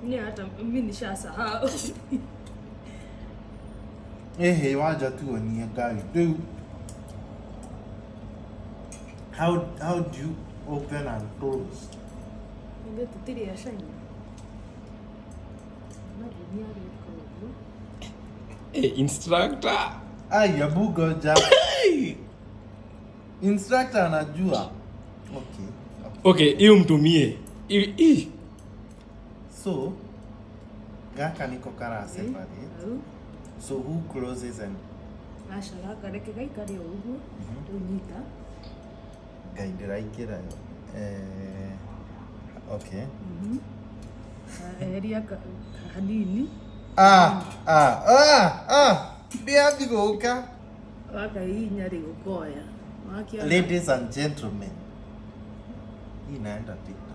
Ni hata mimi nishasahau. Ehe, wanja tuonie Ngai. Rĩu how do you open and close? Ithe tũtirĩ a China. Marĩ nĩ areka ũguo. Eh, instructor. Ai, hebu ngoja. Instructor anajua. Okay. Okay, hiyo mtumie. Hii. So gaka niko kara separate. Hau. So who closes and Aca gaka reke gaikare o ũguo. Rĩu nyita. Ngai ndĩraingĩra yo. Eh, okay. Eheria hanini. Ah, ah, ah, ah. Ndiambi gũka. Wakahihinya rĩ ũkoya. Wakiona. Ladies and gentlemen. Hii inaenda TikTok.